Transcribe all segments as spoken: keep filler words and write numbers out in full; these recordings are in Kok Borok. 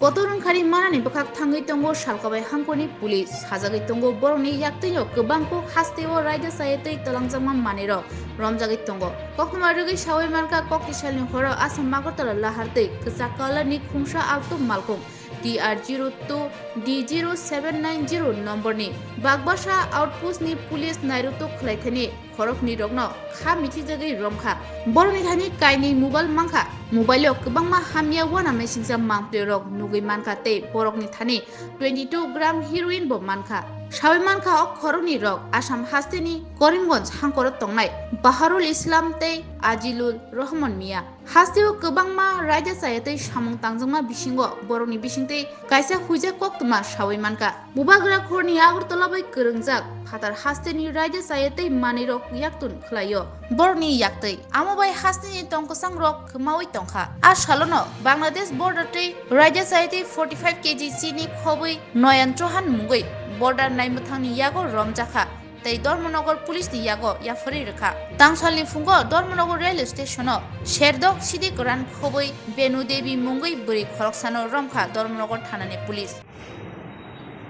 Kotor wngkhani manani bwkhak thangwi tongo Salkabai hangkorni police. Sajagwi tongo borokni yaktwino kwbang kok hasteo raida chayatwi twlangjakma manwirok romjagwi tongo. Koktwma rwgwi sawi mankha, koktisalni horo Assam Agartala lahartwi kwchak kalarni khungsa altu malkhung T R zero two D zero seven nine zero nomborni Bagbasa outpostni police nairutuk khlaithani khoroknwi rokno kha michijagwi romkha. Borokni thani kainwi mobile mankha. Mobile-o kwbangma hamya uanamasingcha mangtwirok nugwi mankha tei borokni thani twenty two gram heroin bo mankha. Sawi mankha, o khoroknwi rok Assam hasteni Karimganj hangkoro tongnai Baharul Islam tei Ajilul Rahman Mia. Hasteo kwbangma raida chayatwi samung tangjakma bisingo borokni bisingtwi kaisa huijak koktwma sawi mankha. Bubagra khorni Agartala bai kwrwngjak phatar hasteni raida chayatwi manwirok yaktun khlaio borokni yaktwi. Amo bai hasteni tongkwchangrok kwmawi tongkha. A salono Bangladesh border twi raida chayatwi forty five K G chini khobwi Noyan Chauhan mungwi border naimwthangni yago romjakha tei Dharmanagar police ni yago yapharwi rwkha. Tangsalni phungo Dharmanagar railway station-o Serdok Sidi Kwran khobwi Benu Devi mungwi bwrwi khoroksano romkha Dharmanagar thanani police.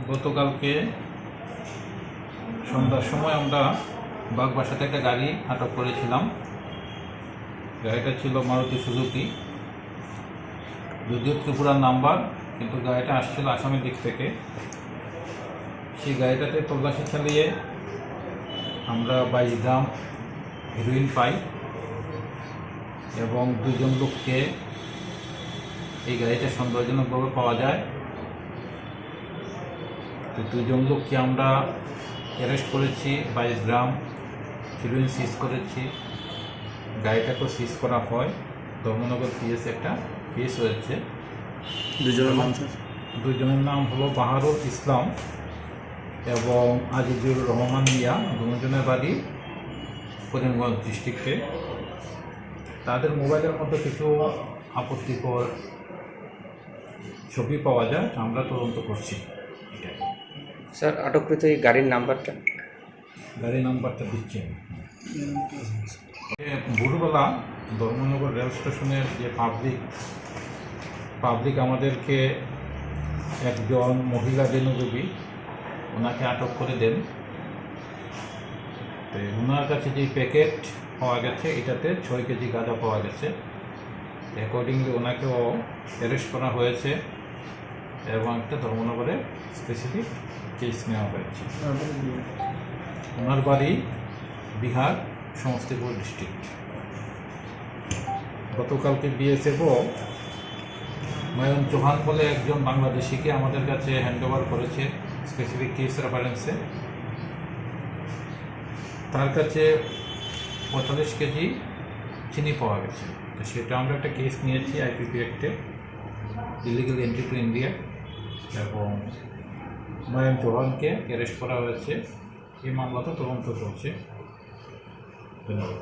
গতকালকে সন্ধ্যার সময় আমরা বাগবাসাতে একটা গাড়ি আটক করেছিলাম। গাড়িটা ছিল মারুতি সুজুকি, যদিও ত্রিপুরার নাম্বার, কিন্তু গাড়িটা আসছিল আসামের দিক থেকে। সেই গাড়িটাতে তল্লাশি চালিয়ে আমরা বাইশ গ্রাম হেরোইন পাই এবং দুজন লোককে এই গাড়িটা সন্দেহজনকভাবে পাওয়া যায়। তো দুজন লোককে আমরা অ্যারেস্ট করেছি, বাইশ গ্রাম হিরোইন সিজ করেছি, গাড়িটাকেও সিজ করা হয়। ধর্মনগর পিএস একটা কেস হয়েছে। দুজনের নাম, স্যার? দুজনের নাম হলো বাহারুল ইসলাম এবং আজিজুর রহমান মিয়া, দুজনের বাড়ি করিমগঞ্জ ডিস্ট্রিক্টে। তাদের মোবাইলের মধ্যে কিছু আপত্তিকর ছবি পাওয়া যায়, আমরা তদন্ত করছি। এটাই। স্যার, আটককৃত এই গাড়ির নাম্বারটা? গাড়ির নাম্বারটা দিচ্ছি আমি। এ, ভোরবেলা ধর্মনগর রেল স্টেশনের যে পাবলিক, পাবলিক আমাদেরকে একজন মহিলা বেনু দেবী, ওনাকে আটক করে দেন। তো ওনার কাছে যে প্যাকেট পাওয়া গেছে, এটাতে ছয় কেজি গাঁজা পাওয়া গেছে। অ্যাকর্ডিংলি ওনাকেও অ্যারেস্ট করা হয়েছে এবং একটা ধর্মনগরে স্পেসিফিক কেস নেওয়া হয়েছে। ওনার বাড়ি বিহার, সমস্তিপুর ডিস্ট্রিক্ট। গতকালকে বিএসএফও নয়ন চৌহান বলে একজন বাংলাদেশিকে আমাদের কাছে হ্যান্ড ওভার করেছে স্পেসিফিক কেস রেফারেন্সে। তার কাছে পঁয়তাল্লিশ কেজি চিনি পাওয়া গেছে। তো সেটা আমরা একটা কেস নিয়েছি আইপিপি অ্যাক্টে, ইলিগাল এন্ট্রি টু ইন্ডিয়া, এবং নয়ন চৌহানকে অ্যারেস্ট করা হয়েছে। এই মামলাটা তদন্ত চলছে। ধন্যবাদ।